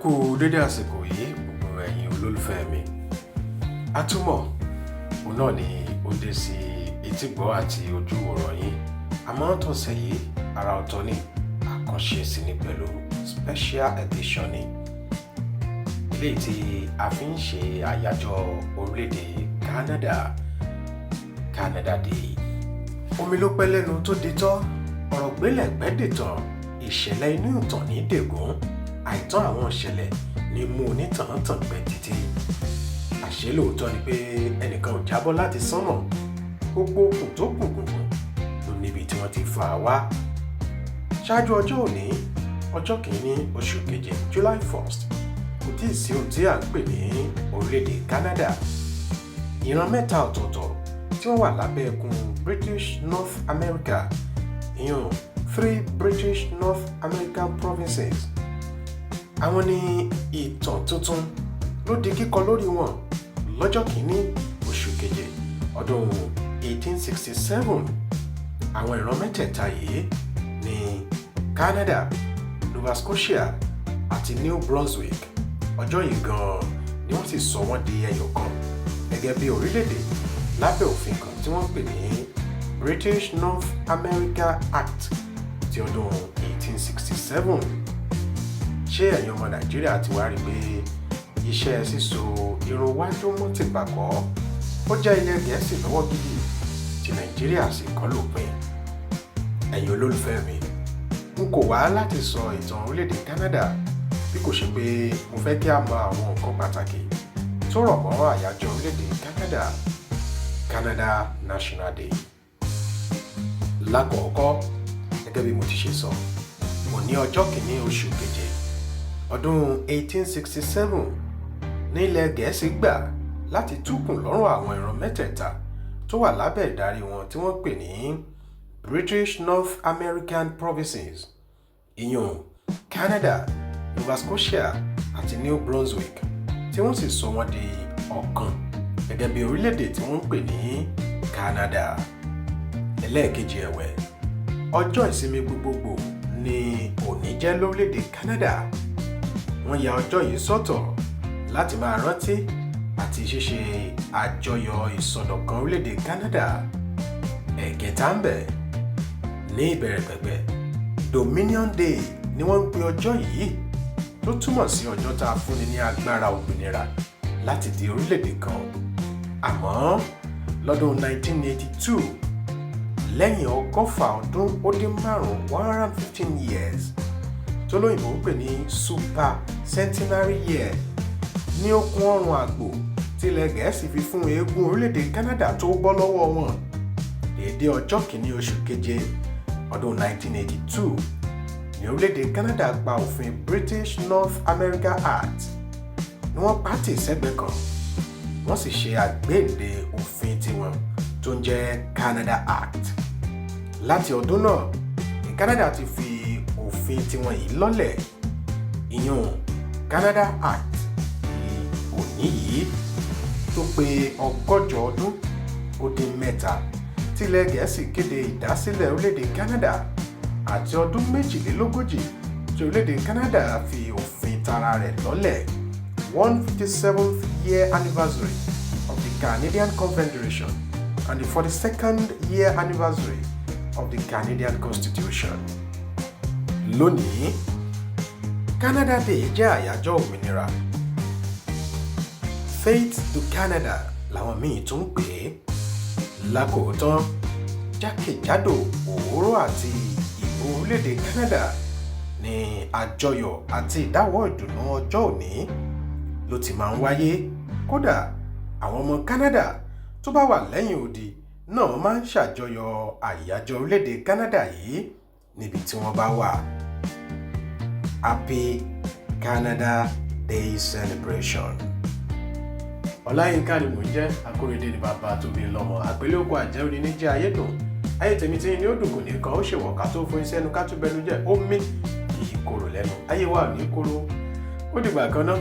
Kú dédé àsìkò yìí, gbogbo ẹ̀yin olólùfẹ́ mi. Atúmọ̀ òun náà ni ó dé sí etígbọ́ àti ojúwòrán yín. Àmọ́ tọ̀sẹ̀ yìí, ara ọ̀tọ̀ ni, àkànṣe sí ni pẹ̀lú special edition ni. Eléyìí tí a fi ń ṣe àyájọ́ orílẹ̀-èdè Canada, Canada Day. Omi ló pẹ́ lẹ́nu tó di tọ́, ọ̀rọ̀ gbélẹ̀ pẹ́ dìtàn, ìṣẹ̀lẹ̀ inú ìtàn ní dègún, àìtán àwọn ìṣẹ̀lẹ̀ ní mú onítàn tàn pẹ́ títí. Àṣé lóòótọ́ ni pé ẹnìkan ò jábọ́ láti sánmọ̀, gbogbo okùn tó gùn gùn gùn ló níbi tí wọ́n ti fà á wá. Ṣáájú ọjọ́ òní, ọjọ́ kìíní oṣù keje, July 1st, kò tí ì sí ohun tí à ń pè ní orílẹ̀-èdè Canada. Ìran mẹ́ta ọ̀tọ̀ọ̀tọ̀ tí wọ́n wà lábẹ́ ẹkùn British North America, ìyẹn three British North American provinces, àwọn ní ìtàn tuntun ló di kíkọ lórí wọn lọ́jọ́ kìíní oṣù keje ọdún 1867. Àwọn ìran mẹ́tẹ̀ẹ̀ta yìí ní Canada, Nova Scotia àti New Brunswick. Ọjọ́ yìí gan-an ni wọ́n sì sọ wọ́n di ẹyọ kan gẹ́gẹ́ bí orílẹ̀-èdè lábẹ́ òfin kan tí wọ́n pè ní British North America Act ti ọdún 1867. Ṣé ẹ̀yin ọmọ Nàìjíríà ti wá rí i pé iṣẹ́ síso irun wájú mọ́ tìpàkọ́ ó jẹ́ ilẹ̀ Gẹ̀ẹ́sì lọ́wọ́ gidi, tí Nàìjíríà sì kọ́ lópin? Ẹ̀yin olólùfẹ́ mi, n kò wá láti sọ ìtàn orílẹ̀-èdè Canada bí kò ṣe pé mo fẹ́ kí a mọ àwọn nǹkan pàtàkì tó rọ̀ mọ́ àyájọ́ orílẹ̀-èdè Canada, Canada National Day. Lákọ̀ọ́kọ́, gẹ́gẹ́ bí mo ti ṣe sọ, òní ọjọ́ kìíní oṣù keje ọdún 1867 ní ilẹ̀ Gẹ̀ẹ́sì gbà láti túkùn lọ́rùn àwọn ìran mẹ́tẹ̀ẹ̀ta tó wà lábẹ́ ìdarí wọn tí wọ́n pè ní British North American Provinces, ìyẹn Canada, Nova Scotia àti New Brunswick, tí wọ́n sì sọ wọ́n di ọ̀kan gẹ́gẹ́ bí orílẹ̀-èdè tí wọ́n ń pè ní Canada. Ẹlẹ́ẹ̀kejì ẹ̀wẹ̀, ọjọ́ ìsinmi gbogbogbò ni òní jẹ́ lórílẹ̀-èdè Canada. Wọ́n ya ọjọ́ yìí sọ́tọ̀ láti máa rántí àti ṣíṣe àjọyọ̀ ìsọdọ̀kan orílẹ̀-èdè Canada. Ẹ̀kẹta ń bẹ̀, ní ìbẹ̀rẹ̀ pẹ̀pẹ̀, Dominion Day ni wọ́n ń pe ọjọ́ yìí, tó túmọ̀ sí ọjọ́ tá a fúnni ní agbára òmìnira láti di orílẹ̀-èdè kan. Àmọ́ lọ́dún 1982, lẹ́yìn 165 ọdún, 115 years, tó lóyìnbó ń pè ní super centenary year, ní okùn ọrùn àgbò tilẹ̀ Gẹ̀ẹ́sì fi fún eégún orílẹ̀-èdè Canada tó bọ́ lọ́wọ́ wọn. Déédéé ọjọ́ kìíní oṣù keje ọdún 1982 ní orílẹ̀-èdè Canada gba òfin British North America Act ni wọ́n pàtì sẹ́gbẹ̀ẹ́ kan, wọ́n sì ṣe àgbéǹde òfin tiwọn tó ń jẹ́ Canada Act. Láti ọdún náà ní Canada ti fi òfin tiwọn yìí lọ́lẹ̀, ìyẹn Canada Act ní òní yìí tó pé 307 ọdún tilẹ̀ Gẹ̀ẹ́sì kéde ìdásílẹ̀ orílẹ̀-èdè Canada àti ọdún 42 tí orílẹ̀-èdè Canada fi òfin tara rẹ̀ lọ́lẹ̀, 157th year anniversary of the Canadian Confederation and the 42nd year anniversary of the Canadian Constitution. Lónìí, Canada Day jẹ́ àyájọ́ òmìnira. Fête du Canada làwọn míì tún ń pè é. Lákòótán, jákèjádò òwúrò àti ìlú orílẹ̀-èdè Canada ní àjọyọ̀ àti ìdáwọ́ ìdùnnú ọjọ́ òní ló ti máa ń wáyé. Kódà, àwọn ọmọ Canada tó bá wà lẹ́yìn odi náà máa ń ṣàjọyọ̀ àyájọ́ orílẹ̀-èdè Canada yìí níbi tí wọ́n bá wà. Happy Canada Day celebration. Ọláyínká ni mò ń jẹ́. Akóredé ni bàbá tóbi lọ́mọ. Àpèlé oko àjẹ́ òní ní jẹ́ ayédùn. Ayé tèmi tí ní ó dùn, kò ní kan ó ṣèwọ̀ ká tó fún iṣẹ́ ẹnu ká tó bẹnu jẹ́. Ó mí kì í korò lẹ́nu. Ayé wa ò ní korò. Ó dìgbà kan náà.